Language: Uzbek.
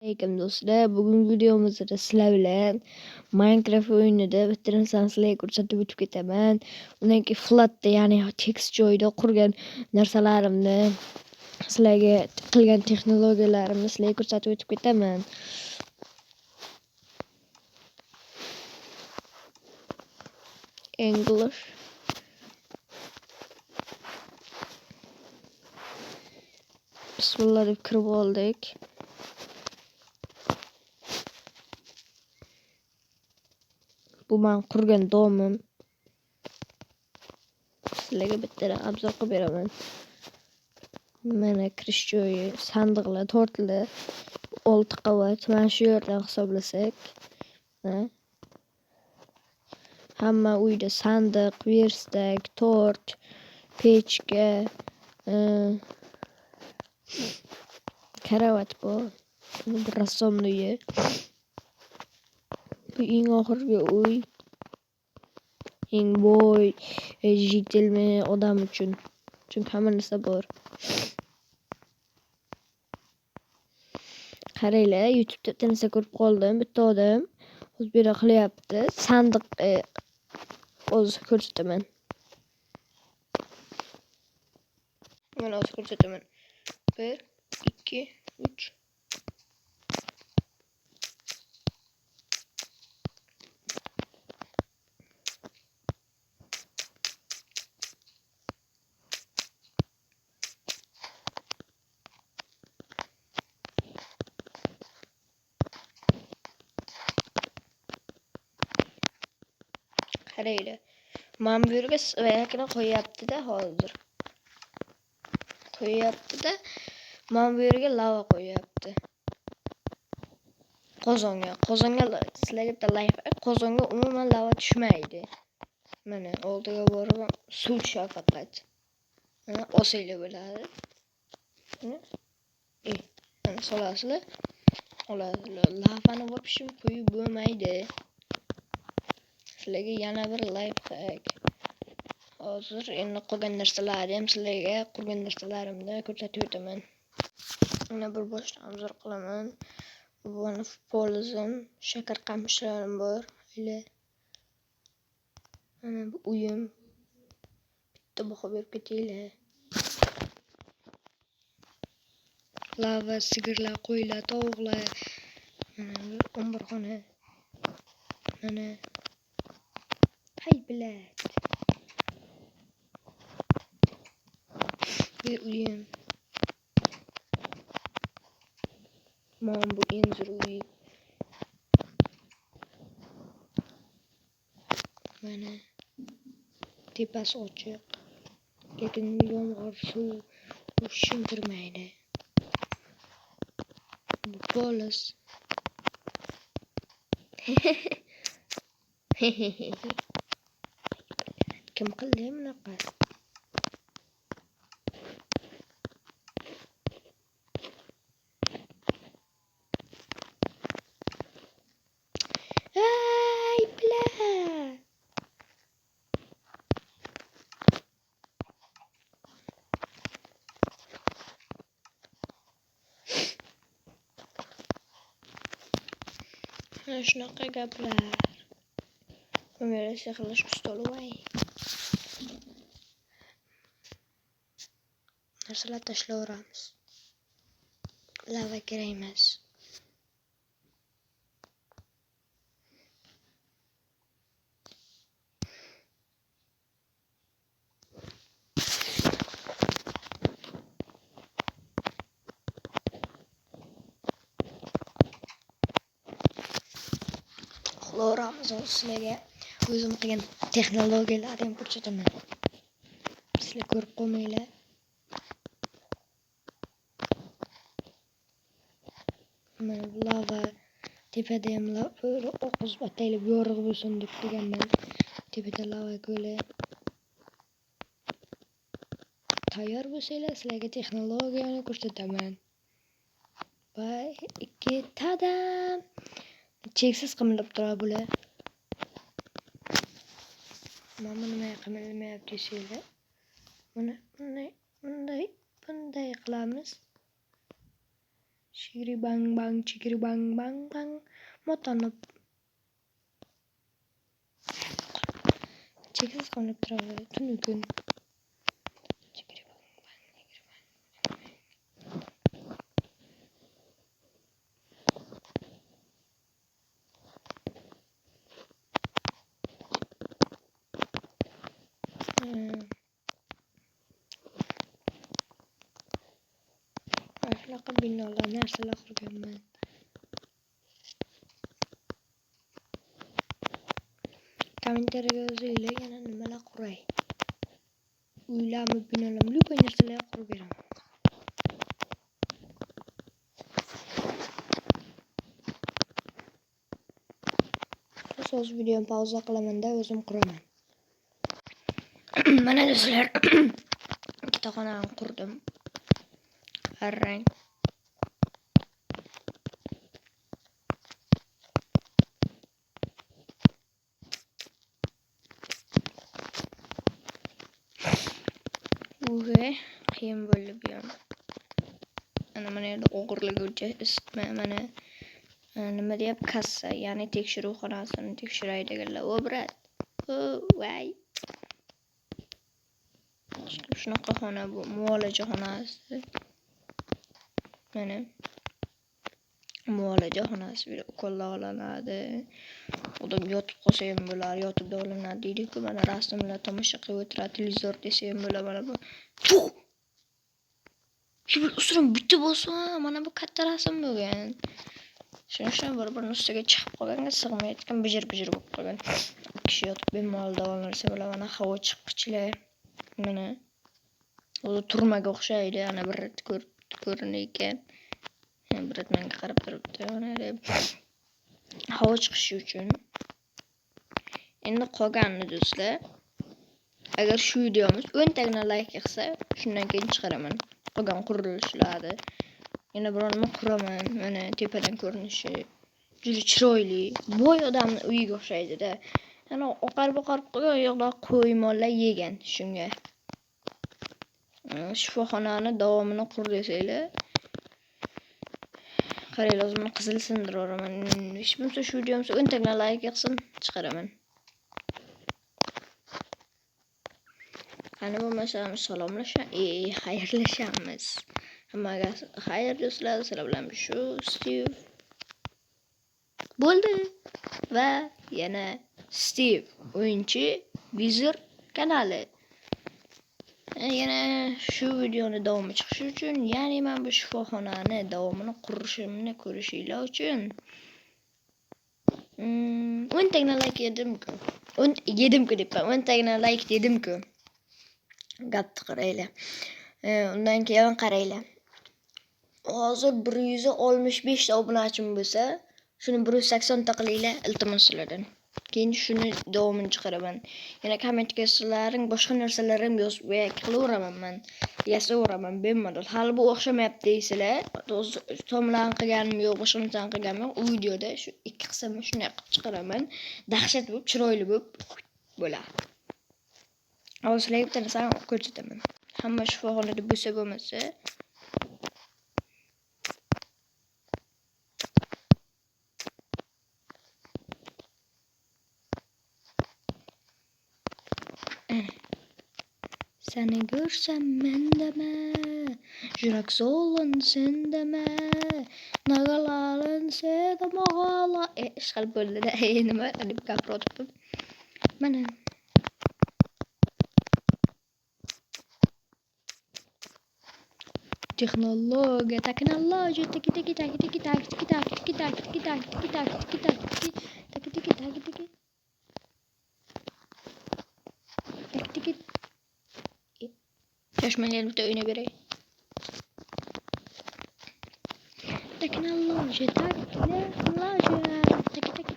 Alaykum do'stlar. Bugungi videomizda sizlar bilan Minecraft o'yinida bitta narsani sizlarga ko'rsatib o'tib ketaman. Undan keyin flatda, ya'ni tekis joyda qurgan narsalarimni, sizlarga qilgan texnologiyalarimni sizlarga ko'rsatib o'tib ketaman. English. Bismillah deb kirib oldik. Bu men qurgan domim. Sizlarga bittadan obzor qilib beraman. Mana kirish joyi, sandiqlar, tortlar, 6 qavat. Mana shu yerdan hisoblasak, hamma uyda sandiq, verstak, tort, pechka, karavot bor. Bu rassomni uyi. Bu eng oxirgi uy. Eng boy, jitilmi odam uchun. Chunki hamma narsa bor. Qaranglar, YouTube'da bitta narsa ko'rib qoldim. Bitta odam o'zi bu yerda qilyapti. Sandiq o'zi ko'rsataman. Mana o'zi ko'rsataman. 1 2 3. Qaranglar. Mana bu yerga svayakni qo'yapti-da hozir. Qo'yapti-da, mana bu yerga lava qo'yapti. Qozonga, qozonga sizlarga bitta layf, qozonga umuman lava tushmaydi. Mana oldiga borib suv tushadi faqat. Mana olsanglar bo'ladi. Mana solasizlar. Olasizlar. Lavani вообще qo'yib bo'lmaydi. Sizlarga yana bir lifehack. Hozir endi qolgan narsalarni ham sizlarga qurgan narsalarimni ko'rsatib o'taman. Yana bir boshdan obzor qilaman. Buni polizim, shakar qamishlarim bor. Ile mana bu uyim. Bitta baho berib ketaylar. Lava, sigirlar, qo'ylar, tovuqlar. Mana bu omborxona. Mana hay bilat. Bir uyim. Mana bu eng zo'r uy. Mana tepasi ochiq. Lekin yomg'ir, suv ushim kirmaydi. Bu polis. Kim qildi bunaqa? Ay, bilat. Mana shunaqa gaplar. Kamera sehrlash ustoli voy. Narsalar tashlayveramiz. Lava kerak emas. Uxlayveramiz hozir sizlarga o'zim qilgan texnologiyalarni ham ko'rsataman. Sizlar ko'rib qolmanglar. Mana bu lava tepada ham lava oqizib ataylab yorug' bo'lsin deb qilganman. Tepada lava ko'li. Tayyor bo'lsanglar sizlarga texnologiyani ko'rsataman. Va 2 tadam. Cheksiz qimillab turadi bular. Mana bu nimaga qimilmayapti desanglar. Buni bunday, bunday, bunday qilamiz. Chigiri bang bang, chigiri bang bang bang. Motanib cheksiz qonib turadi tunu kun. Chigiri bang bang, chigiri bang bang. Shunaqa binolar, narsalar qurganman. Kommentariyaga yozinglar, yana nimalar quray. Uylarmi, binolarmi, любой narsalar qurib beraman. Hozir videoni pauza qilaman-da, o'zim quraman. Mana do'stlar, ikkita xonani qurdim. Har rang. Uve, qiyin bo'ldi bu ham. Ana mana yerda o'g'irlaguvchi isitma, mana nima deyapti, kassa, ya'ni tekshiruv xonasini tekshiradiganlar. O brat. O vay. Shunaqa xona bu, muolaja xonasi. Mana muolaja xonasi, bu yerda ukollar olinadi. Odam yotib qolsa ham bo'lar, yotib davolanadi deydi-ku. Mana rasmlar tomosha qilib o'tiradi, televizor desa ham bo'ladi. Mana bu. Tuh! Ustidan bitta bo'lsa, mana bu katta rasm bo'lgan. Shuning uchun bir-birini ustiga chiqib qolganga sig'mayotgan, bijir-bijir bo'lib qolgan. Kishi yotib bemalol davolansa bo'ladi. Mana havo chiqqıchlar. Mana o'zi turmaga o'xshaydi. Ana bir ko'rinadi ekan. Bir menga qarab turibdi. Mana havo chiqishi uchun. Endi qolganini do'stlar, agar shu videomiz 10 tagina like yig'sa, shundan keyin chiqaraman. Qolgan qurilishlarni. Yana biror nima quraman. Mana tepadan ko'rinishi juda chiroyli. Boy odamning uyiga o'xshaydi-da. Yana oqarib-oqarib qolgan, u yoqda qo'y mollar yegan shunga. Shifoxonani davomini qur desanglar, qaranglar, o'zimni qizil sindiraveraman. Hech bo'lmasa shu videomizga 10 tagina like yig'sin, chiqaraman. Qani bo'lmasa xayrlashamiz. Hammaga xayr do'stlar, sizlar bilan shu Steve bo'ldi va yana Steve o'yinchi Wizard kanali. Yana shu videoni davomi chiqishi uchun, ya'ni men bu shifoxonani davomini qurishimni ko'rishinglar uchun 10 tagina like yedim-ku. 10 yedim-ku debman. 10 tagina like dedim-ku. Gapni qaranglar. Undan keyin qaranglar. Hozir 165 ta obunachim bo'lsa, shuni 180 ta qilinglar, iltimos sizlardan. Keyin shuni davomini chiqaraman. Yana kommentga sizlaring boshqa narsalarim yozib qilaveraman men. Yasayveraman bemalol. Hali bu o'xshamayapti deysizlar, tomlarni qilganim yo'q, boshqa narsani qilganim yo'q. U videoda shu ikki qismini shunday qilib chiqaraman. Dahshat bo'lib, chiroyli bo'lib bo'ladi. Hozir sizlarga bitta narsani ko'rsataman. Hamma shifoxonada bo'lsa bo'lmasa Seni görsem mendeme, Yürek solun sendeme, Nagalalın sedemağala. Ishqilib bo'ldi-da, nima deb gapirib. Mana. Texnologiya, texnologiya, tiki tiki taki tiki taki tiki taki tiki taki tiki taki tiki taki tiki taki tiki taki tiki taki tiki taki tiki. Shoshmanglar, bitta o'ynab beray. Texnologiya, texnologiya, taki taki.